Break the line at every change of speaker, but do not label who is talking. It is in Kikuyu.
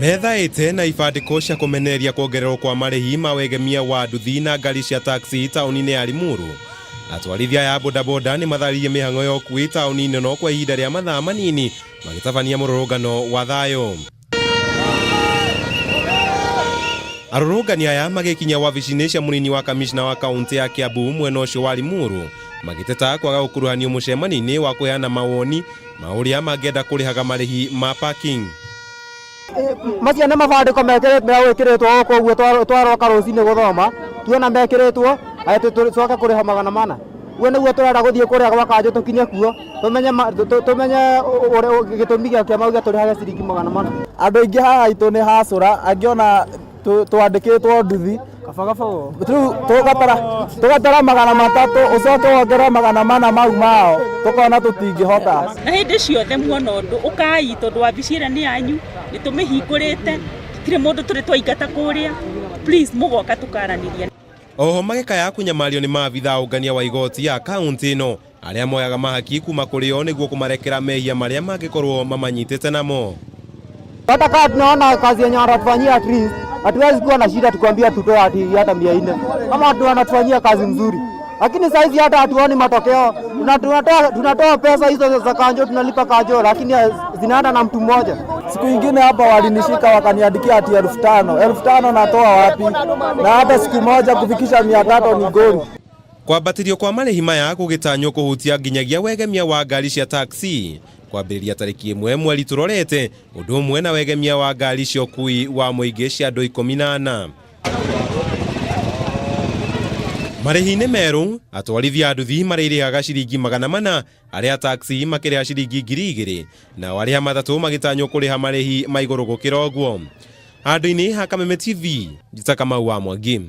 Methaĩte na ibandĩko cia kũmenereria kuongererwo kwa marĩhi ma wegemia wa nduthi na ngari cia taxi taũni-inĩ ya Limuru. Atwarithia aya a bodaboda nĩ matharirie mĩhang'o ya ũkuui taũni-inĩ ĩno kwa ihinda rĩa mathaa manini magĩtabania mũrũrũngano wa thayũ. Arũrũngani aya magĩkinya wabici-inĩ cia mũnini wa kamishna wa kaũntĩ ya Kiambu mwena ũcio wa Limuru magĩteta kwaga gũkuruhanio mũcemanio-inĩ wa kũheana mawoni ma ũrĩa mangĩenda kũrĩhaga marĩhi ma parking.
Macio nĩ mabandĩko megwĩkĩrĩtwo gũkũ ũguo twaroka rũcinĩ gũthoma tuona mekĩrĩtwo atĩ tũcoke kũrĩha 400. Ũguo nĩguo tũrenda gũthiĩ kũrĩa gwa kanjũ tũkinye kuo tũmenye tũmenye gĩtũmi gĩa mauge tũrĩhage ciringi 400.
Andũ aingĩ haha haitũ nĩ hacũra angĩ ona twandĩkĩtwo nduthi rĩu tũgatara 300 ũcoke wongerere 400 mau mao tũkona tũtingĩhota.
Na hĩndĩ ciothe muona ũndũ ũkai tondũ wabici ĩrĩa nĩ yanyu nĩ tũmĩhingũrĩte tũtirĩ mũndũ tũrĩ twaingata kũrĩa, please mũgoka tũkaranĩria.
Oho magĩkaya kũnyamario nĩ maabitha ũngania wa igoti ya kaunti ĩno arĩa moyaga mahaki kuma kũrĩ o nĩguo kũmarekera mehia marĩa mangĩkorwo mamanyitĩte namo.
Hata kama tunaona kazi yenye wanatufanyia at least hatuwezi kuwa na shida tukwambia tutoe ati hata 400 kama watu wanatufanyia kazi mzuri, lakini saizi hata hatuoni matokeo. Tunatoa pesa hizo za kanjo, tunalipa kanjo, lakini zinaenda na mtu mmoja.
Siku ingine hapa walinishika wakaniandikia ati 5000. 5000 natoa wapi? Na hata siku moja kufikisha 300 ni goli.
Kwambatĩrio kwa marĩhi maya gũgĩtanywo kũhutia nginyagia wegemia wa ngari cia taxi kwambĩrĩria tarĩki 1 mweri tũrorete, ũndũ ũmwe na wegemia wa ngari cia ũkuui wa mũingĩ cia andũ 14. Marĩhi-inĩ merũ, atwarithia a nduthi marĩrĩhaga ciringi 400, arĩa taxi makĩrĩha ciringi 2000, nao arĩa matatũ magĩtanywo kũrĩha marĩhi ma igũrũ gũkĩra ũguo. Handũ-inĩ ha Kameme TV, Njita Kamau wa Mwangi.